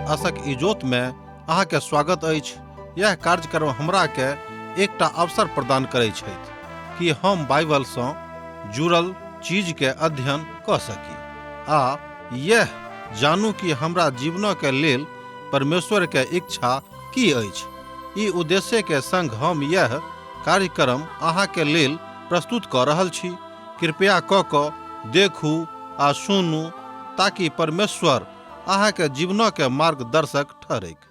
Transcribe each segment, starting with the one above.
आशक इजोत में अहाँ के स्वागत अछि। यह कार्यक्रम हमरा के एकटा अवसर प्रदान करै छथि कि हम बाइबल सँ जुड़ल चीज के अध्ययन कऽ सकी आ यह जानू कि हमरा जीवन के लेल परमेश्वर के इच्छा की अछि। ई उद्देश्य के संग हम यह कार्यक्रम अहाँ के लेल प्रस्तुत कऽ रहल छी। कृपया कऽ कऽ देखू आ सुनू ताकि परमेश्वर अहाँ के जीवन के मार्गदर्शक ठहरैक।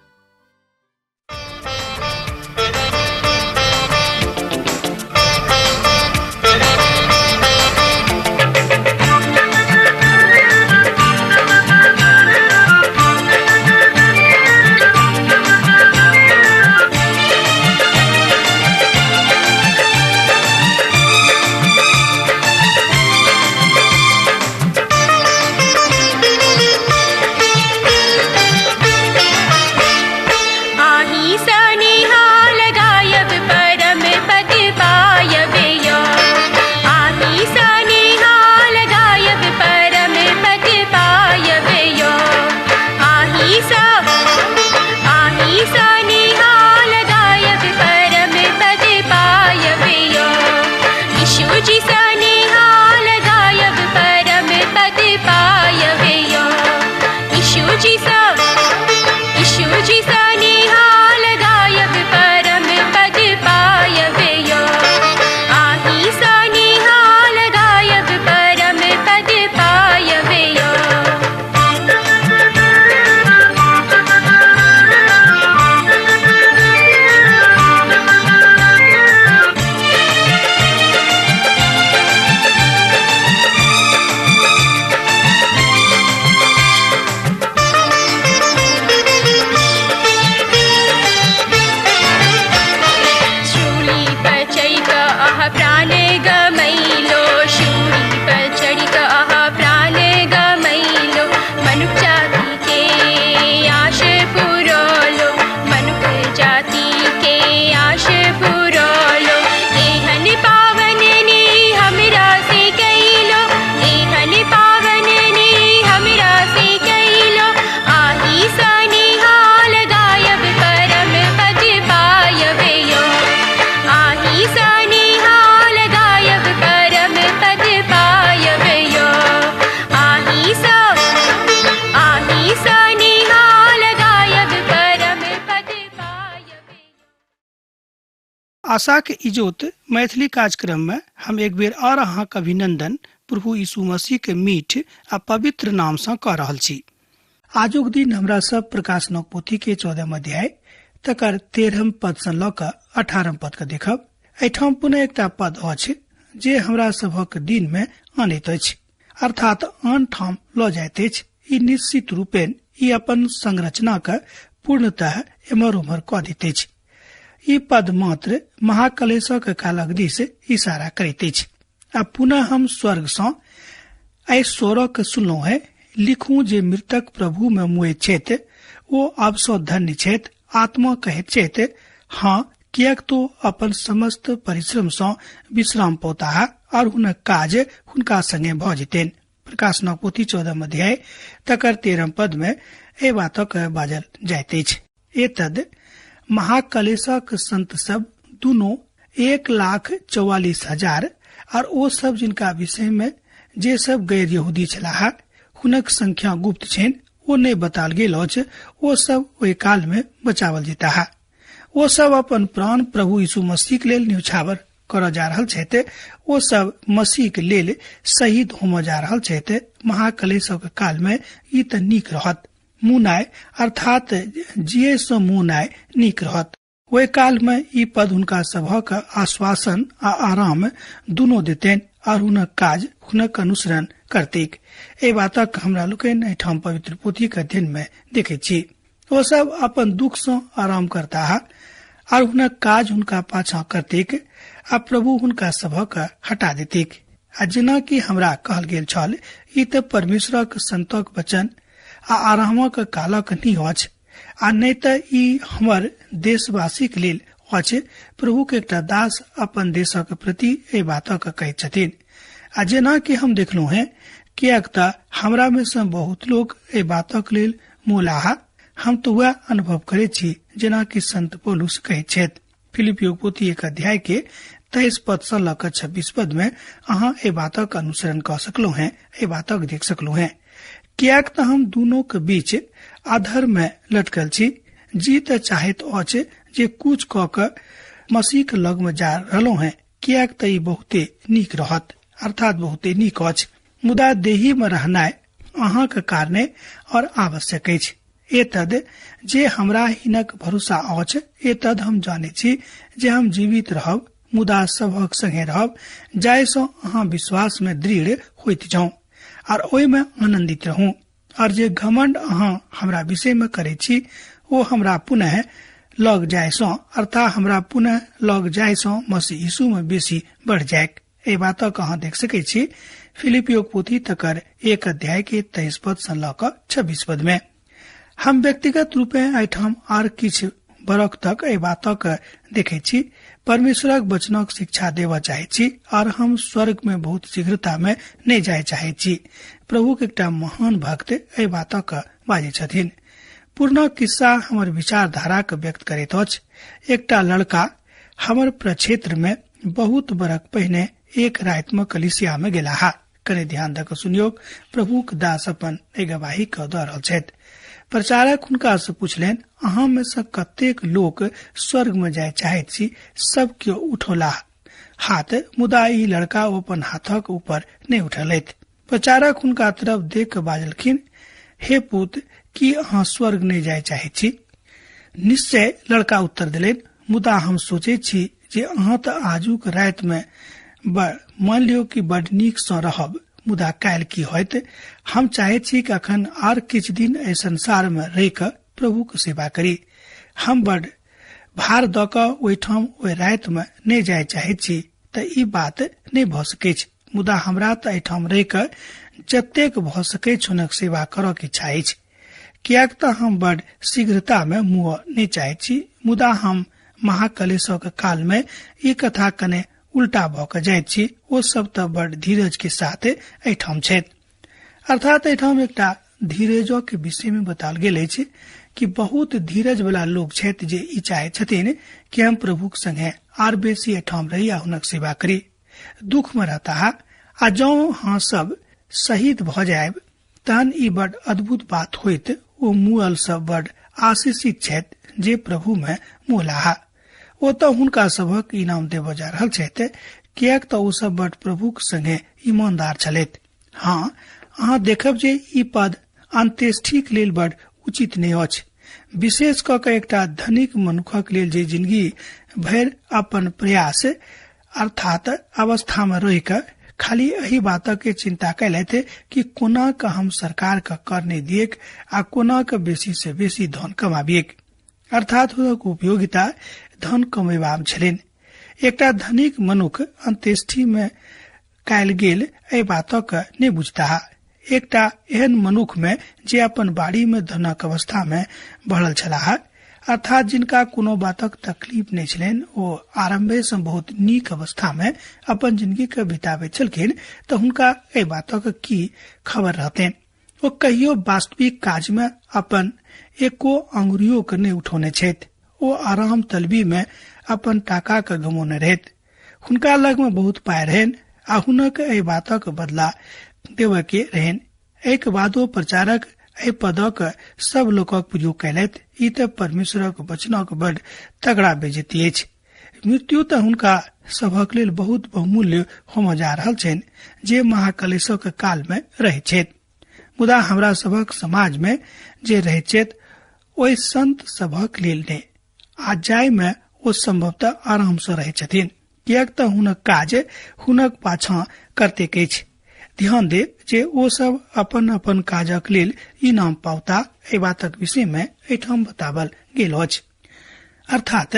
आही सनिहाल गायब परम पद पायब यो। आही सनिहाल गायब परम पद पायब यो। आही स आही सनिहाल गायब परम पद पायब यो। यीशु जी सनिहाल गायब परम पद पायब यो। यीशु जी स यीशु जी सनिहाल गायब परम पद पायब यो। आही सनिहाल गायब परम पद पायब यो। शूली पर चढ़ि कऽ अहाँ प्राण गमैलो। शूली पर चढ़ि कऽ अहाँ प्राण गमैलो। मनुख जाति के आश पुरौलो। मनुख जाति के आश पुरौलो। एहन पावन ने हमरा से कैलो। एहन पावन ने हमरा से कैलो। आही सनिहाल गायब परम पद पायब यो। आही सनिहाल गायब परम पद पायब यो। आही स आही सनिहाल गायब परम पद पायब यो। आशाक इजोत मैथिली कार्यक्रम में हम एक बेर और अहाँक अभिनंदन प्रभु यीशु मसीह के मीठ आ पवित्र नाम सँ कऽ रहल छी। आजुक दिन हमरा सब प्रकाशनक पोथी के 14 अध्याय तकर 13 पद सँ लऽ कऽ 18 पद के देखब। एहिठाम पुनः एकटा पद अछि जे हमरा सभक दिन में अनैत अछि, अर्थात आन ठाम लऽ जाइत अछि। ई निश्चित रूपेण ई अपन संरचना के पूर्णतः एम्हर ओम्हर कऽ दैत अछि। ई पद मात्र महाकलेशक कालक दिस इशारा करैत अछि। आ पुनः हम स्वर्ग सँ एहि स्वरक सुनलहुँ है, लिखू जे मृतक प्रभु में मुए छथि ओ आब सँ धन्य छथि। आत्मा कहैत छथि, हाँ, किएक तो अपन समस्त परिश्रम सँ विश्राम पौताह और हुनक काज हुनका संगे भऽ जेतनि। प्रकाशनक पोथी 14 अध्याय तकर 13 पद में एहि बातक बाजल जाइत अछि। एतद महाकलेशक संत सब दुनू 1,44,000 और ओ सब जिनका विषय में जे सब गैर यहूदी छलाह हुनक संख्या गुप्त छनि, ओ नहि बताल गेल अछि। ओ सब ओहि काल में बचावल जेताह। ओ सब अपन प्राण प्रभु यीशु मसीह के लेल न्योछावर करऽ जा रहल छथि। ओ सब मसीह के लेल शहीद होमऽ जा रहल छथि। महाकलेशक काल में ई तऽ नीक रहत। मुनाय अर्थात जिये सँ मुनाय नीक रहत। ओहि काल में ई पद हुनका सभक आश्वासन आ आराम दुनू देतनि और हुनक काज हुनक अनुसरण करतैक। एहि बातक हमरा लोकनि एहिठाम पवित्र पोथीक अध्ययन में देखैत छी। ओ सब अपन दुख सँ आराम करताह और हुनक काज हुनका पाछाँ करतैक आ प्रभु हुनका सभक हटा देतैक। आ जेना कि हमरा कहल गेल छल, ई तऽ परमेश्वरक संतक वचन आ आरामक कालक नहि अछि, आ नहि तऽ ई हमर देशवासीक लेल अछि। प्रभुक एकटा दास अपन देशक प्रति एहि बातक कहैत छथिन। आ जेना कि हम देखलहुँ हेँ, किएक तऽ हमरा में सँ बहुत लोक एहि बातक लेल मोलाह। हम तो वएह अनुभव करैत छी जेना कि संत पौलुस कहैत छथि। फिलिपियो पोथी 1 अध्याय के 23 पद सँ लऽ कऽ 26 पद में अहाँ एहि बातक अनुसरण कऽ सकलहुँ हैं, एहि बातक देख सकलहुँ हैं। किएक तऽ हम दुनू के बीच आधर में लटकल छी। जी तऽ चाहैत अछि जे कुछ कऽ कऽ मसीह के लग में जा रहलहुँ हैं, किएक तऽ ई बहुते नीक रहत, अर्थात बहुते नीक अछि। मुदा देही में रहनाइ अहाँक कारणे और आवश्यक अछि। एतद जे हमरा हिनक भरोसा अछि, एतद हम जानै छी जे हम जीवित रहब, मुदा सभक संगे रहब, जाहि सँ अहाँ विश्वास में दृढ़ होइत जाउ और ओहि में आनंदित रहू। और जे घमंड अहाँ हमरा विषय में करै छी ओ हमरा पुनः लग जाय सँ, अर्थात हमरा पुनः लग जाय सँ मसीह यीशु में बेसी बढ़ जायक। एहि बातक अहाँ देख सकै छी फिलिपियो पोथी तकर 1 अध्याय के 23 पद सँ लऽ कऽ 26 पद में। हम व्यक्तिगत रूपे एहिठाम आर किछु बरख तक एहि बातक देखै छी, परमेश्वरक वचनक शिक्षा देबऽ चाहै छी और हम स्वर्ग में बहुत शीघ्रता में नहि जाय चाहै छी। प्रभुक एकटा महान भक्त एहि बातक बाजै छथिन। पुरना किस्सा हमर विचारधारा के व्यक्त करैत अछि। एकटा लड़का हमर प्रक्षेत्र में बहुत बरख पहिने एक राति में कलिसिया में गेलाह। कने ध्यान दऽ कऽ सुनियौ, प्रभुक दास अपन एहि गवाही के दऽ रहल छथि। प्रचारक हुनका से पूछलनि, अहाँ में से कतेक लोक स्वर्ग में जाय चाहैत छी? सब केओ उठौलाह हाथ, मुदा ई लड़का ओ अपन हाथक ऊपर नहि उठेलथि। प्रचारक हुनका तरफ देख कऽ बाजलखिन, हे पुत, की अहाँ स्वर्ग नहि जाय चाहैत छी? निश्चय, लड़का उत्तर देलनि, मुदा हम सोचैत छी जे अहाँ तऽ आजुक राति में मान लियौ कि बड नीक सँ रहब, मुदा काल्हि की होयत? हम चाहैत छी कि अखन आर किछु दिन एहि संसार में रहि कऽ प्रभुक सेवा करी। हम बड भार दऽ कऽ ओहिठाम ओहि राति में नहि जाय चाहैत छी, तऽ ई बात नहि भऽ सकैछ। मुदा हमरा तऽ एहिठाम रहि कऽ जतेक भऽ सकैछ हुनक सेवा करऽ के इच्छा अछि, किएक तऽ हम बड शीघ्रता में मुँह नहि चाहैत छी। मुदा हम महाकलेशक काल में ई कथा कने उल्टा भऽ कऽ जाइत छी। ओ सब तऽ बड धीरज के साथ एहिठाम छथि। अर्थात एहिठाम एकटा धीरजो के विषय में बताओल गेल अछि कि बहुत धीरज वाला लोक छथि जे ई चाहैत छथिन कि हम प्रभुक संगे आर बेसी एहिठाम रही आ हुनक सेवा करी। दुख में रहता आ जौं अहाँ सब शहीद भऽ जायब तहन ई बड अद्भुत बात होइत। ओ मुअल सब बड आशीषित छथि जे प्रभु में मुअलाह। ओ तऽ हुनका सभक इनाम देबऽ जा रहल छथि, किएक तऽ ओ सब बड प्रभुक संगे ईमानदार छलथि। हाँ, अहाँ देखब जे ई पद अंत्येष्टिक लेल बड उचित नहि अछि, विशेष कऽ कऽ एकटा धनिक मनुखक लेल जे जिंदगी भरि अपन प्रयास अर्थात अवस्था में रहि कऽ खाली एहि बातक के चिंता कयलथि कि कोना कऽ हम सरकार के कर नहि दिएक आ कोना कऽ बेसी से बेसी धन कमाबिएक। अर्थात हुनक उपयोगिता धन कमेबा मे छलनि। एकटा धनिक मनुख अंत्येष्टि में कयल गेल एहि बातक नहि बुझताह। एकटा एहन मनुख में जे अपन बाड़ी में धनक अवस्था में बढ़ल छलाह, अर्थात जिनका कोनो बातक तकलीफ नहि छलनि, ओ आरंभे सँ बहुत नीक अवस्था में अपन जिंदगी के बिताबैत छलखिन, तऽ हुनका एहि बातक की खबर रहतनि? ओ कहियो वास्तविक काज में अपन एको अंगुरियो के नहि उठौने छथि। ओ आराम तलबी में अपन टाका के गमौने रहथि। हुनका लग में बहुत पाय रहनि आ हुनक एहि बातक बदला देबऽ के रहनि। एहिके बादो प्रचारक एहि पदक सब लोकक प्रयोग कयलथि। ई तऽ परमेश्वरक वचनक बड तगड़ा बेइज्जती अछि। मृत्यु तऽ हुनका सभक लेल बहुत बहुमूल्य होमय जा रहल छनि जे महाकलेशक काल में रहैत छथि। मुदा हमरा सभक समाज में जे रहैत छथि ओहि संत सभक लेल नहि, आ जाय में ओ संभवतः आराम सँ रहैत छथिन, किएक तऽ हुनक काज हुनक पाछाँ करतेक अछि। ध्यान देब जे ओ सब अपन अपन काजक लेल इनाम पाओता, एहि बातक विषय में एहिठाम बतावल गेल अछि, अर्थात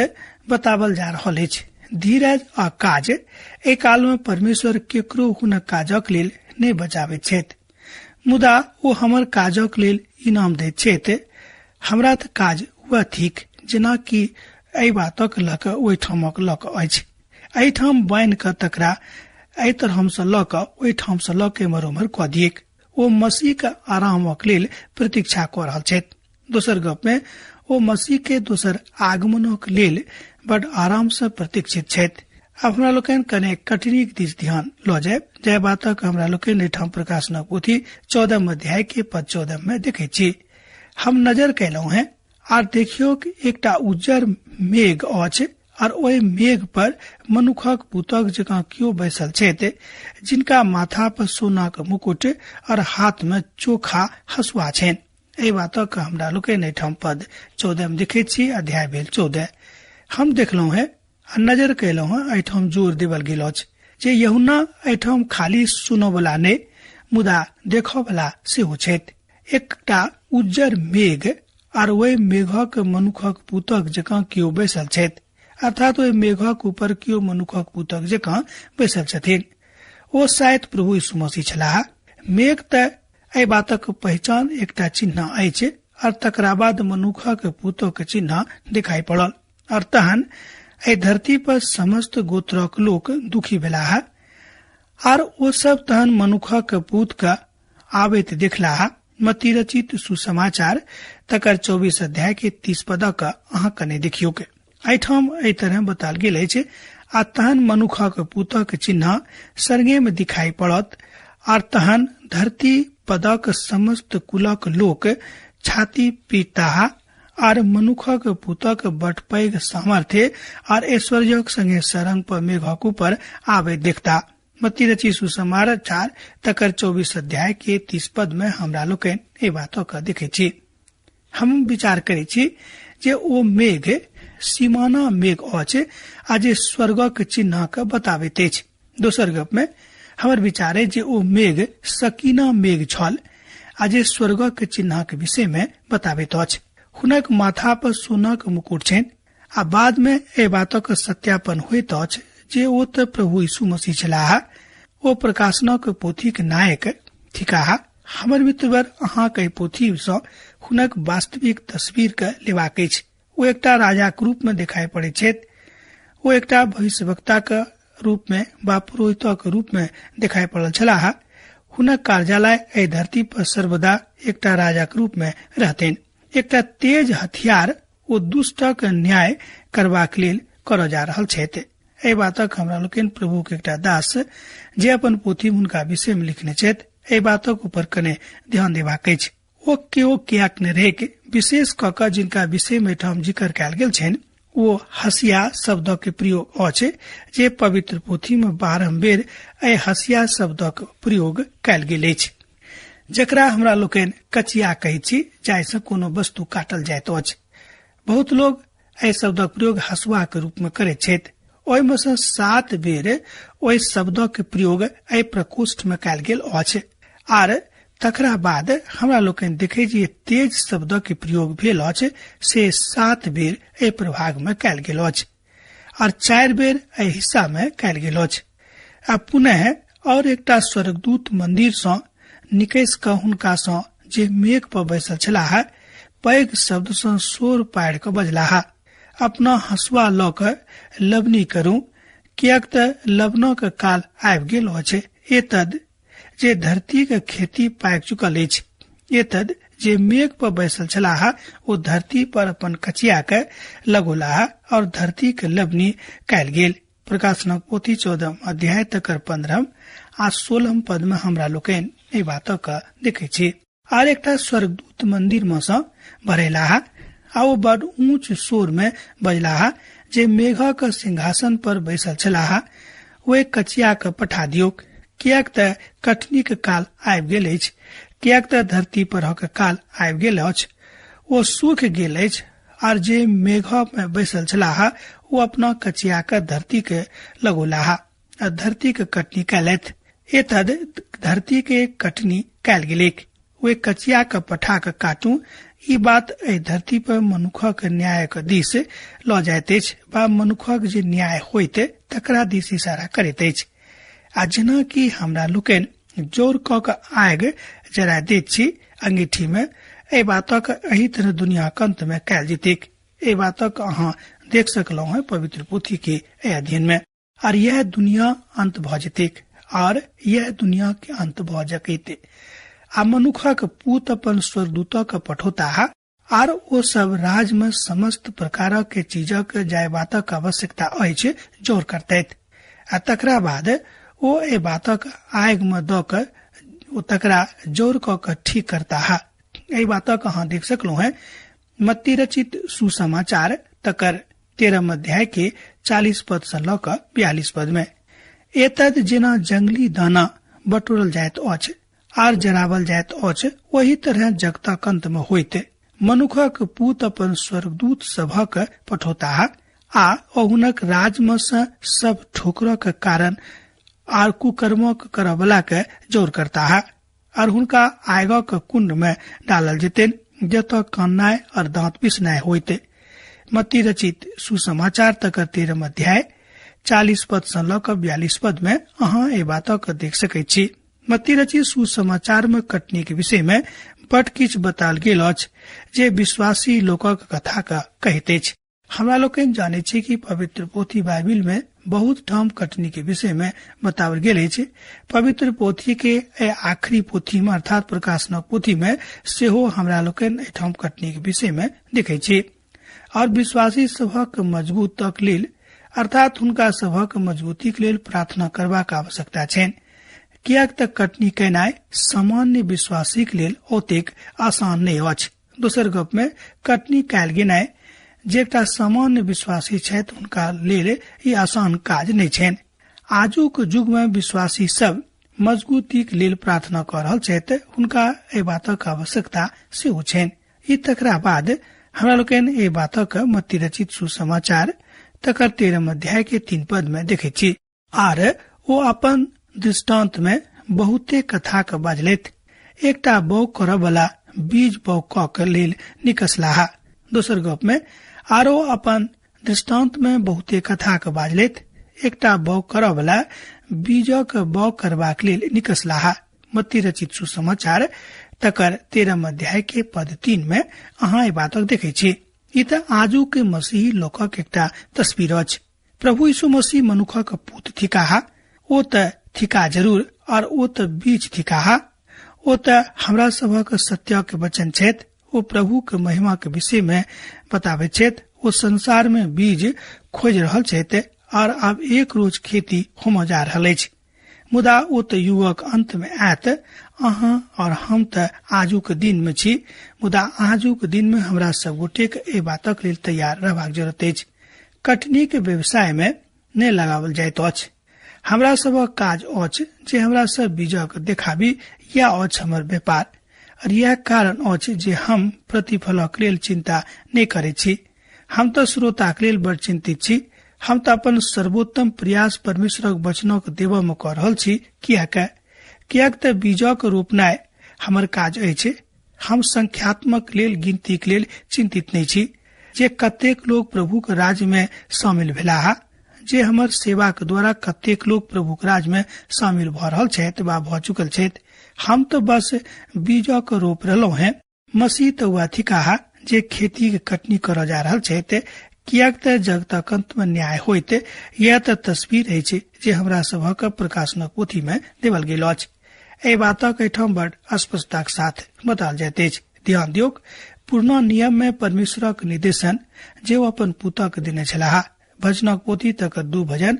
बतावल जा रहल अछि। धीरज आ काज एहि काल में परमेश्वर केकरो हुनक काजक लेल नहि बचाबैत छथि, मुदा ओ हमर काजक लेल इनाम दैत छथि। हमरा तऽ काज वएह थिक जेना कि एहि बातक लऽ कऽ ओहिठामक लऽ कऽ अछि। एहिठाम बान्हि कऽ तकरा एहि तरहसँ लऽ कऽ ओहिठामसँ लऽ कऽ एम्हर ओम्हर कऽ दिएक। ओ मसीह के आरामक लेल प्रतीक्षा कऽ रहल छथि। दोसर गप में ओ मसीह के दोसर आगमनक लेल बड आराम से प्रतीक्षित छथि। आब हमरा लोकनि कने कटनीक दिस ध्यान लऽ जायब, जाहि बातक हमरा लोकनि एहिठाम प्रकाशनक पोथी 14 अध्याय के पद 14 में देखैत छी। हम नजर कयलहुं हैं आर देखियौ कि एकटा उज्जर मेघ अछि और ओहि मेघ पर मनुखक पुतक जकाँ केओ बैसल छथि, जिनका माथा पर सोनाक मुकुट और हाथ में चोखा हसुआ छनि। एहि बातक हमरा लोकनि एहिठाम पद 14 में देखैत छी, अध्याय भेल 14। हम देखलहुं हैं आ नजर कयलहुं हैं, एहिठाम जोर देवल गेल अछि जे यूहन्ना एहिठाम खाली सुनऽ वला नहि मुदा देखऽ वला सेहो छथि। एकटा उज्जर मेघ आर ओहि मेघक मनुखक पुतक जकाँ केओ बैसल छथि, अर्थात ओहि मेघक ऊपर केओ मनुखक पुतक जकाँ बैसल छथिन। ओ शायद प्रभु यीशु मसीह छलाह। मेघ तऽ एहि बातक पहिचान एकटा चिन्ह अछि और तकरा बाद मनुखक पुतक चिन्ह दिखाई पड़ल और तहन एहि धरती पर समस्त गोत्रक लोक दुखी भेलाह आर ओ सब तहन मनुखक पुत के आबैत देखलाह। मत्ती रचित सुसमाचार तकर 24 अध्याय के 30 पदक अहाँ कने देखियौ। एहिठाम एहि तरह बताल गेल अछि, आ तहन मनुखक पुतक चिन्ह स्वर्गे में दिखाई पड़त आर तहन धरती पदक समस्त कुलक लोक छाती पीटताह आर मनुखक पुतक बड पैघ सामर्थ्य आर ऐश्वर्यक संगे सरंग पर मेघक ऊपर आबैत देखता। मत्ती रचित सुसमाचार तकर 24 अध्याय के 30 पद में हमरा लोकनि एहि बातक देखै छी। हम विचार करै छी जे ओ मेघ सीमाना मेघ अछि आ जे स्वर्गक चिन्ह के बताबैत अछि। दोसर गप में हमर विचार अछि जे ओ मेघ सकीना मेघ छल आ जे स्वर्गक चिन्ह के विषय में बताबैत अछि। हुनक माथा पर सोनाक मुकुट छनि आ बाद में एहि बातक सत्यापन होइत अछि जे ओ तऽ प्रभु यीशु मसीह छलाह, ओ प्रकाशनक पोथीक नायक थिकाह। हमर मित्रवर, अहाँक एहि पोथी सँ हुनक वास्तविक तस्वीर के लेबाक अछि। ओ एकटा राजाक रूप में देखाई पड़ैत छथि, ओ एकटा भविष्यवक्ताक रूप में वा पुरोहितक रूप में देखाई पड़ल छलाह। हुनक कार्यालय एहि धरती पर सर्वदा एकटा राजाक रूप में रहतनि। एकटा तेज हथियार ओ दुष्टक न्याय करबाक लेल करऽ जा रहल छथि। एहि बातक हमरा लोकनि प्रभु के एकटा दास जे अपन पोथी हुनका विषय में लिखने छथि, एहि बातक ऊपर कने ध्यान देबाक अछि। ओ केओ कियाक नहि रहैक, विशेष कऽ कऽ जिनका विषय में एहिठाम जिक्र कयल गेल छनि ओ हसिया शब्दक प्रयोग अछि, जे पवित्र पोथी में 12 बेर एहि हसिया शब्दक प्रयोग कयल गेल अछि, जकरा हमरा लोकनि कचिया कहै छी, जाहि सँ कोनो वस्तु काटल जाइत अछि। बहुत लोग एहि शब्दक प्रयोग हसुआ के रूप में करैत छथि। ओहिमे सँ 7 बेर ओहि शब्दक प्रयोग एहि प्रकोष्ठ में कयल गेल अछि। आर तकरा बाद हमरा लोकनि देखै जे तेज शब्दक प्रयोग भेल अछि से 7 बेर एहि प्रभाग में कयल गेल अछि आर 4 बेर एहि हिस्सा में कयल गेल अछि। आ पुनः और एकटा स्वर्गदूत मंदिर सँ निकसि कऽ हुनका सँ जे मेघ पर बैसल छलाह पैघ शब्द सँ शोर पाड़ि कऽ बजलाह, अपना हसुआ लऽ कऽ लवनी करू, किएक तऽ लवनक काल आबि गेल अछि। एतद जे धरती के खेती पाकि चुकल अछि। एतद जे मेघ पर बैसल छलाह ओ धरती पर अपन कचिया के लगौलाह और धरती के लवनी कयल गेल। प्रकाशनक पोथी 14 अध्याय तकर 15 आ 16 पद में हमरा लोकनि एहि बातक देखै छी। आर एकटा स्वर्गदूत मंदिर में सँ भरेलाह आ ओ बड ऊंच स्वर में बजलाह जे मेघक सिंहासन पर बैसल छलाह, ओहि कचिया के पठा दियौक, किएक तऽ कटनीक काल आबि गेल अछि, किएक तऽ धरती परहक काल आबि गेल अछि, ओ सूखि गेल अछि। आर जे मेघ में बैसल छलाह ओ अपना कचिया के धरती के लगौलाह आ धरती के कटनी कयलथि। एतद धरती के कटनी कयल गेलैक। ओहि कचिया के पठा के काटू, ई बात एहि धरती पर मनुखक न्यायक दिस लऽ जाइत अछि वा मनुखक जे न्याय होइत तकरा दिस इशारा करैत अछि। आ जेना कि हमरा लोकनि जोर कऽ के आगि जरा दैत छी अंगीठी में, एहि बातक एहि तरह दुनियाक अंत में कयल जेतैक। एहि बातक अहाँ देख सकलहुँ हैं पवित्र पोथी के एहि अध्ययन में। आर यह दुनिया अंत भऽ जेतैक आर यह दुनिया के अंत भऽ जकैत। आ मनुखक पूत अपन स्वर्गदूतक पठौताह आर ओ सब राज में समस्त प्रकारक के चीजक जायबातक आवश्यकता अछि जोर करतैत आ तकरा बाद ओ एहि बातक आगि में दऽ कऽ ओ तकरा जोर कऽ कऽ ठीक करताह। एहि बातक अहाँ देख सकलहुँ हैं मत्ती रचित सुसमाचार तकर 13 अध्याय के 40 पद से लऽ कऽ 42 पद में। एतद जेना जंगली दाना बटोरल जाइत अछि आर जरावल जाइत अछि, ओही तरह जगतक अंत में होइत मनुखक पूत अपन स्वर्गदूत सभक पठौताह आ हुनक राज में से सब ठोकरक कारण आर कुकर्मक करऽवला के जोर करताह और हुनका आगक कुंड में डालल जेतनि, जतऽ काननाइ और दांत पिसनाइ होइत। मत्ती रचित सुसमाचार तकर 13 अध्याय 40 पद से लऽ कऽ 42 पद में अहाँ एहि बातक देख सकैत छी। मत्ती रचित सुसमाचार में कटनी के विषय में बड किछु बताल गेल अछि जे विश्वासी लोकक कथा के कहैत अछि। हमरा लोकनि जानै छी कि पवित्र पोथी बाइबिल में बहुत ठाम कटनी के विषय में बताओल गेल अछि। पवित्र पोथी के एहि आखिरी पोथी में अर्थात प्रकाशनक पोथी में सेहो हमरा लोकनि एहिठाम कटनी के विषय में देखै छी। और विश्वासी सभक मजबूतक लेल अर्थात हुनका सभक मजबूतीक लेल प्रार्थना करबाक आवश्यकता छनि, किएक तऽ कटनी केनाइ सामान्य विश्वासीक लेल ओतेक आसान नहि अछि। दोसर गप में कटनी कयल गेनाइ जे एकटा सामान्य विश्वासी छथि हुनका लेल ई आसान काज नहि छनि। आजुक युग में विश्वासी सब मजबूतीक लेल प्रार्थना कऽ रहल छथि, हुनका एहि बातक आवश्यकता सेहो छनि। ई तकरा बाद हमरा लोकनि एहि बातक मत्ती रचित सुसमाचार तकर 13 अध्याय के 3 पद में देखैत छी। आर ओ अपन दृष्टांत में बहुते कथा के बजलथि। एकटा बौग करऽ वाला बीज बौग कऽ के लेल निकसलाह। दोसर गप में आरो अपन दृष्टांत में बहुते कथा के बाजलथि। एकटा बौग करऽ वाला बीजक बौग करबाक लेल निकसलाह। मत्ती रचित सुसमाचार तकर 13 अध्याय के पद 3 में अहाँ एहि बातक देखै छी। ई तऽ आजू के मसीही लोकक एकटा तस्वीर अछि। प्रभु यीशु मसीह मनुखक पूत थिकाह, ओ तऽ थिका जरूर और ओ तऽ बीज थिकाह। ओ तऽ हमरा सभक सत्यक वचन छथि। ओ प्रभु के महिमा के विषय में बताबैत छथि। ओ संसार में बीज खोजि रहल छथि और आब एक रोज खेती होमय जा रहल अछि। मुदा ओ तऽ युगक अंत में आयत। अहाँ और हम तऽ आजुक दिन में छी, मुदा आजुक दिन में हमरा सब गोटे के एहि बातक लेल तैयार रहबाक जरूरत अछि। कटनी के व्यवसाय में नहि लगाओल जाइत अछि। हमरा सभक काज अछि जे हमरा सब बीजक देखाबी, या अछि हमर व्यापार। और यह कारण अछि जे हम प्रतिफलक लेल चिंता नहि करै छी। हम तऽ श्रोताक लेल बड़ चिंतित छी। हम तऽ अपन सर्वोत्तम प्रयास परमेश्वरक वचनक देबऽ में कऽ रहल छी। किएक तऽ बीजक रोपनाइ हमर काज अछि। हम संख्यात्मक लेल गिनतीक लेल चिंतित नहि छी जे कतेक लोक प्रभुक राज्य में शामिल भेलाह, जे हमर सेवाक द्वारा कतेक लोक प्रभुक राज्य में शामिल भऽ रहल छथि वा भऽ चुकल छथि। हम तऽ बस बीजक रोप रहलहुँ हैं। मसीह तऽ वएह थिकाह जे खेती के कटनी करऽ जा रहल छथि, किएक तऽ जगतक अंत में न्याय होइत। यह तऽ तस्वीर अछि जे हमरा सभक प्रकाशनक पोथी में देवल गेल अछि। एहि बातक एहिठाम बड़ स्पष्टताक साथ बताओल जाइत अछि। ध्यान दियौक, पुरना नियम में परमेश्वरक निर्देशन जे ओ अपन पुतक देने छलाह। भजनक पोथी तकर 2 भजन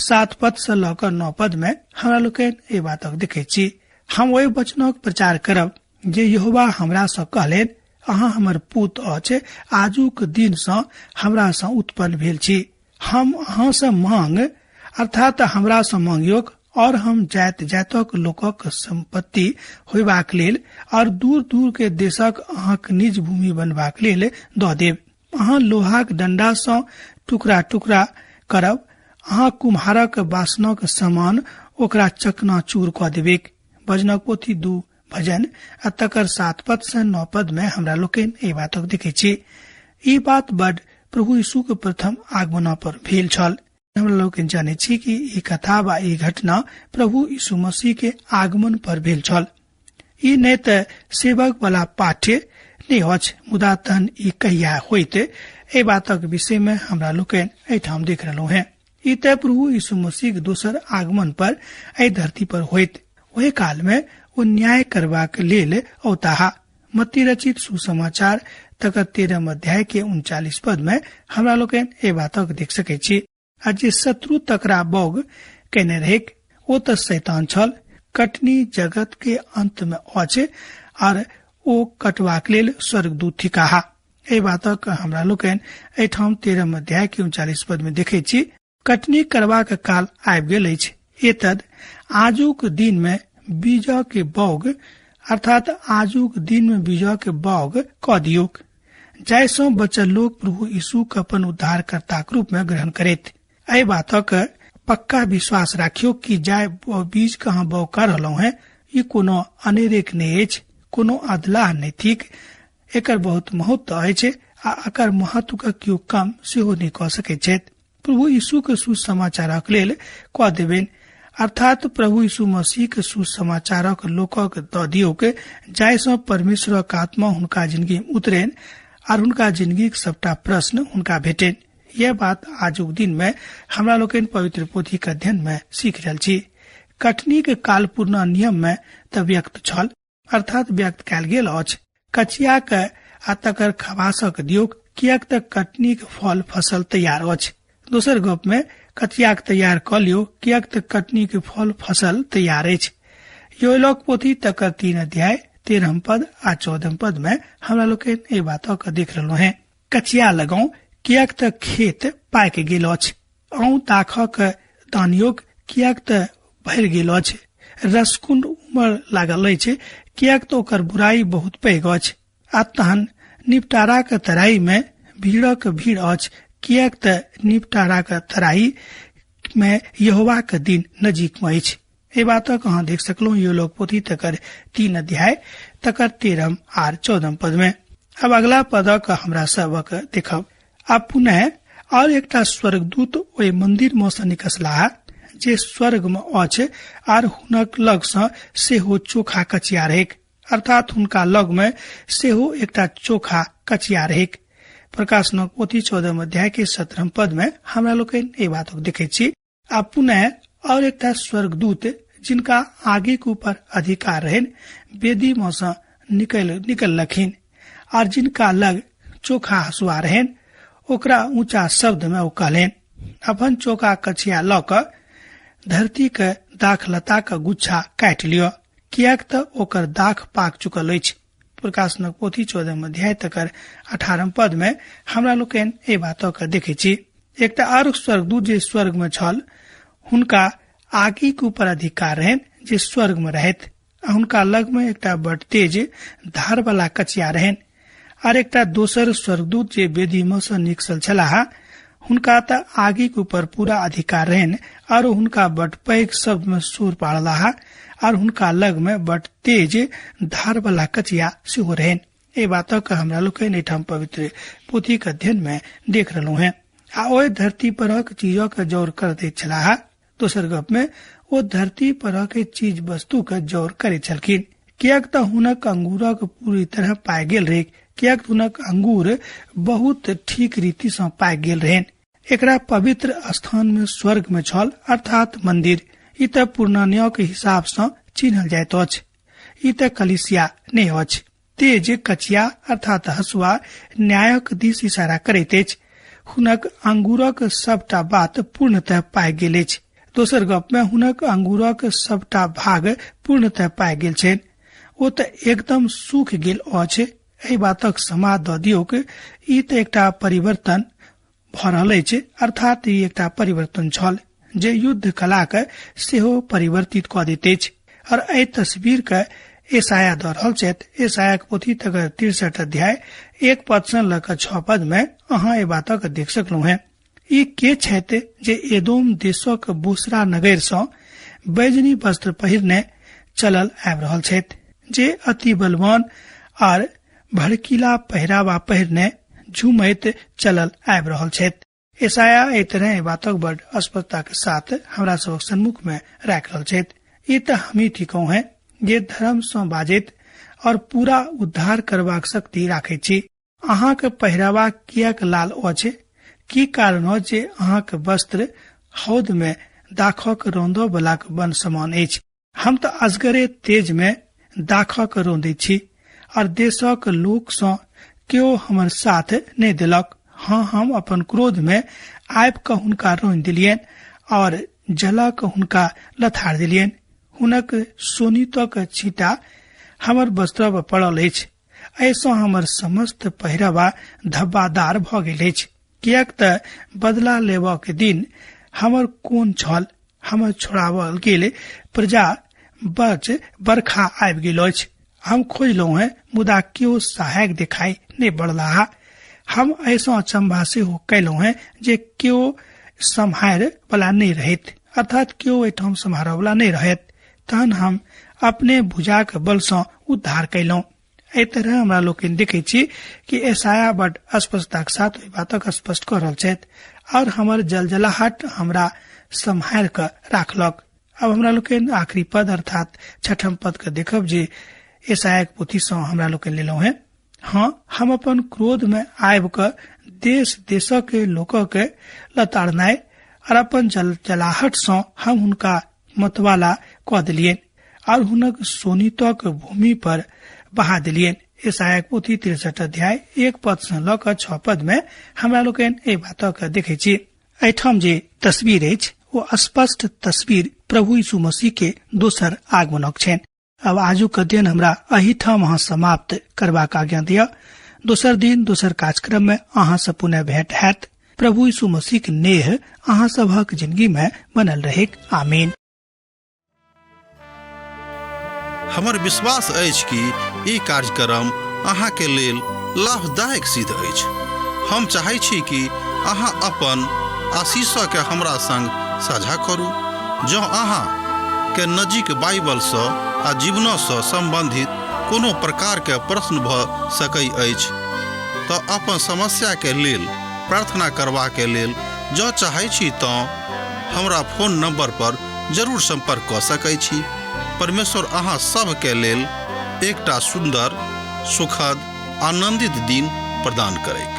7 पद से लऽ कऽ 9 पद में हमरा लोकनि एहि बातक देखैत छी। हम ओहि वचनक प्रचार करब जे यहोवा हमरा सँ कहलनि, अहाँ हमर पूत अछि, आजुक दिन सँ हमरा सँ उत्पन्न भेल छी। हम अहाँ सँ मांग अर्थात हमरा सँ मांगियोक और हम जाति जातक लोकक संपत्ति होयबाक लेल और दूर दूर के देशक अहाँक निज भूमि बनबाक लेल दऽ देब। अहाँ लोहाक डंडा सँ टुकड़ा टुकड़ा करब, अहाँ कुम्हारक बासनक समान ओकरा चकनाचूर कऽ देबेक। भजनक पोथी 2 भजन आ तकर 7 पद से 9 पद में हमरा लोकनि एहि बातक देखै छी। ई बात बड प्रभु यीशु के प्रथम आगमन पर भेल छल। हमरा लोकनि जानै छी कि ई कथा वा ई घटना प्रभु यीशु मसीह के आगमन पर भेल छल। ई नहि तऽ सेवक वाला पाठ्य नहि अछि, मुदा तहन ई कहिया होइत एहि बातक विषय में हमरा लोकनि एहिठाम देख रहलहुँ हैं। ई तऽ प्रभु यीशु मसीह के दोसर आगमन पर एहि धरती पर होइत। ओहि काल में ओ न्याय करबाक लेल औताह। मत्ती रचित सुसमाचार तकर 13 अध्याय के 39 पद में हमरा लोकनि एहि बातक देख सकैत छी। आ जे शत्रु तकरा बौग केने रहैक ओ तऽ शैतान छल। कटनी जगत के अंत में अछि आर ओ कटबाक लेल स्वर्गदूत थिकाह। एहि बातक हमरा लोकनि एहिठाम 13 अध्याय के 39 पद में देखैत छी। कटनी करबाक काल आबि गेल अछि। एतद आजुक दिन में बीज के बौग अर्थात आजुक दिन में बीज के बौग कऽ दियौक, जाहि सँ बचल लोक प्रभु यीशु के अपन उद्धारकर्ताक रूप में ग्रहण करैत। एहि बातक पक्का विश्वास राखियौ कि जाय बीज के अहाँ बौग कर रहलहुँ हैं ई कोनो अनेरेक नहि अछि, कोनो अदलाह नहि थिक। एकर बहुत महत्व अछि आ एकर महत्व के केओ कम सेहो नहि कऽ सकैत छथि। प्रभु यीशु के सुसमाचारक लेल कऽ देबनि, अर्थात प्रभु यीशु मसीह के सुसमाचारक लोकक दऽ दियौक, जाहि सँ परमेश्वरक आत्मा हुनका जिंदगी में उतरनि आर हुनका जिंदगीक सबटा प्रश्न हुनका भेटनि। यह बात आजुक दिन में हमरा लोकनि पवित्र पोथी के अध्ययन में सीख रहल छी। कटनी के काल पूर्ण नियम में तऽ व्यक्त छल, अर्थात व्यक्त कयल गेल अछि। कचिया के आ तकर खबासक दियौक, किएक तऽ कटनीक फल फसल तैयार अछि। दोसर गप में कचियाक तैयार कऽ लियौ, किएक तऽ कटनीक फल फसल तैयार अछि। योएलक पोथी तकर 3 अध्याय 13 पद आ 14 पद में हमरा लोकनि एहि बातक देख रहलहुँ हैं। कचिया लगाउ, किएक तऽ खेत पाकि गेल अछि। औं दाखक दानियोक, किएक तऽ भरि गेल अछि। रसकुंड उमर लागल अछि, किएक तऽ ओकर बुराई बहुत पैघ अछि। आ तहन निपटाराक तराई में भीड़क भीड़ अछि, किएक तऽ निपटाराक तराई में यहोवाक दिन नजीक में अछि। एहि बातक अहाँ देख सकलहुँ योएलक पोथी तकर 3 अध्याय तकर 13 आर 14 पद में। अब अगला पदक हमरा सबक देखब। आ पुनः और एकटा स्वर्गदूत ओहि मंदिर में सँ निकसलाह जे स्वर्ग में अछि, आर हुनक लग सँ सेहो चोखा कचिया रहैक, अर्थात हुनका लग में सेहो एकटा चोखा कचिया रहैक। प्रकाशनक पोथी 14 अध्याय के 17 पद में हमरा लोकनि एहि बातक देखैत छी। आ पुनः और एकटा स्वर्गदूत जिनका आगे के ऊपर अधिकार रहनि वेदी में सँ निकललखिन, आर जिनका लग चोखा हसुआ रहनि ओकरा ऊंचा शब्द में ओ कहलनि, अपन चोखा कचिया लऽ कऽ धरती के दाखलता के गुच्छा काटि लिअ, किएक तऽ ओकर दाख पाक चुकल अछि। प्रकाशनक पोथी 14 अध्याय तकर 18 पद में हमरा लोकनि एहि बातक देखै छी। एकटा आर स्वर्गदूत जे स्वर्ग में छल हुनका आगिक ऊपर अधिकार रहनि जे स्वर्ग में रहैत, आ हुनका लग में एकटा बड तेज धार वाला कचिया रहनि। आर एकटा दोसर स्वर्गदूत जे वेदी में सँ निकसल छलाह हुनका तऽ आगिक ऊपर पूरा अधिकार रहनि, आर हुनका बड पैघ शब्द में सुर पाड़लाह, आर हुनका लग में बड तेज धार वाला कचिया सेहो रहनि। एहि बातक हमरा लोकनि एहिठाम पवित्र पोथीक अध्ययन में देख रहलहुँ हैं। आ ओहि धरती परक चीजक जौर कर दैत छलाह। दोसर गप में ओ धरती परक चीज वस्तु के जौर करैत छलखिन, किएक तऽ हुनक अंगूरक पूरी तरह पाइ गेल रहै, किएक हुनक अंगूर बहुत ठीक रीति सँ पाकि गेल रहनि। एकरा पवित्र स्थान में स्वर्ग में छल, अर्थात मंदिर। ई तऽ पूर्णान्यक हिसाब सँ चिन्हल जाइत अछि, ई तऽ कलिसिया नहि अछि। तेज कचिया अर्थात हसुआ न्यायक दिस इशारा करैत अछि। हुनक अंगूरक सबटा बात पूर्णतः पाकि गेल अछि। दोसर गप में हुनक अंगूरक सबटा भाग पूर्णतः पाकि गेल छनि, ओ तऽ एकदम सूख गेल अछि। एहि बातक समाद दऽ दियौक, ई तऽ एकटा परिवर्तन भऽ रहल अछि, अर्थात ई एकटा परिवर्तन छल जे युद्ध कला के सेहो परिवर्तित कऽ दैत अछि। और एहि तस्वीर के एसाया दऽ रहल छथि। एसायाक पोथी तकर 63 अध्याय 1 पद सँ लऽ कऽ 6 पद में अहाँ एहि बातक देख सकलहुँ हैं। ई के छथि जे एदोम देशक बोसरा नगर सँ बैजनी वस्त्र पहिरने चलल आबि रहल छथि, जे अति बलवान आर भड़कीला पहिरावा पहिरने झुमैत चलल आबि रहल छथि। एसाया एहि तरह एहि बातक बड़ स्पष्टता के साथ हमरा सबक सन्मुख में राखि रहल छथि। ई तऽ हमही थिकहुँ हैं जे धर्म सँ बाजैत और पूरा उद्धार करबाक शक्ति राखैत छी। अहाँक पहिरावा किएक लाल अछि? की कारण अछि जे अहाँक वस्त्र हौद में दाखक रौंदो बलाक वन समान अछि? हम तऽ असगरे तेज में दाखक रौंदैत छी और देशक लोक सँ केओ हमर साथ नहि देलक। हाँ, हम अपन क्रोध में आबि कऽ हुनका रोनि देलियनि और जला कऽ हुनका लथाड़ देलियनि। हुनक सोनितक छींटा हमर वस्त्र पर पड़ल अछि, एहिसँ हमर समस्त पहिरवा धब्बादार भऽ गेल अछि, किएक तऽ बदला लेबऽ के दिन हमर कोन छल। हमर छोड़ावल गेल प्रजा बच बरखा आबि गेल अछि। हम खोजलहुँ हैं, मुदा केओ सहायक देखाई नहि बढ़लाह। हम एहिसँ अचंभा सेहो कयलहुँ हैं जे केओ सम्हार वाला नहि रहैत, अर्थात केओ एहिठाम सम्हारऽ वाला नहि रहैत। तहन हम अपने भुजाक बल सँ उद्धार कयलहुँ। एहि तरह हमरा लोकनि देखै छी कि एसाया बड स्पष्टताक साथ ओहि बातक स्पष्ट कऽ रहल छथि, और हमर जलजलाहट हमरा सम्हारि कऽ राखलक। अब हमरा लोकनि आखिरी पद अर्थात छठम पद के देखब जे एसायाक पोथी सँ हमरा लोकनि लेलहुँ हैं। हाँ, हम अपन क्रोध में आबि कऽ देश देशक लोकक लताड़नाइ और अपन जलजलाहट सँ हम हुनका मतवाला कऽ देलियनि और हुनक सोनितक भूमि पर बहा देलियनि। ईसायाक पोथी 63 अध्याय 1 पद सँ लऽ कऽ 6 पद में हमरा लोकनि एहि बातक देखै छी। एहिठाम जे तस्वीर अछि ओ स्पष्ट तस्वीर प्रभु यीशु मसीह के दोसर आगमनक छनि। अब आजुक अध्ययन हमरा एहिठाम अहाँ समाप्त करबाक आज्ञा दिअ। दोसर दिन दोसर कार्यक्रम में अहाँ से पुनः भेंट हैत। प्रभु यीशु मसीह के नेह अहाँ सबहक जिंदगी में बनल रहेक। आमीन। हमर विश्वास अछि कि ई कार्यक्रम अहाँके लेल लाभदायक सिद्ध अछि। हम चाहै छी कि अहाँ अपन आशीषके हमरा संग साझा करू। जँ अहाँ के नजीक बाइबलसँ आ जीवनसँ सम्बन्धित कोनो प्रकारके प्रश्न भऽ सकै अछि तऽ अपन समस्याके लेल प्रार्थना करबाके लेल जँ चाहै छी तँ हमरा फोन नंबर पर जरूर संपर्क कऽ सकै छी। परमेश्वर अहाँ सभके लेल एकटा सुन्दर, सुखद, आनंदित दिन प्रदान करैक।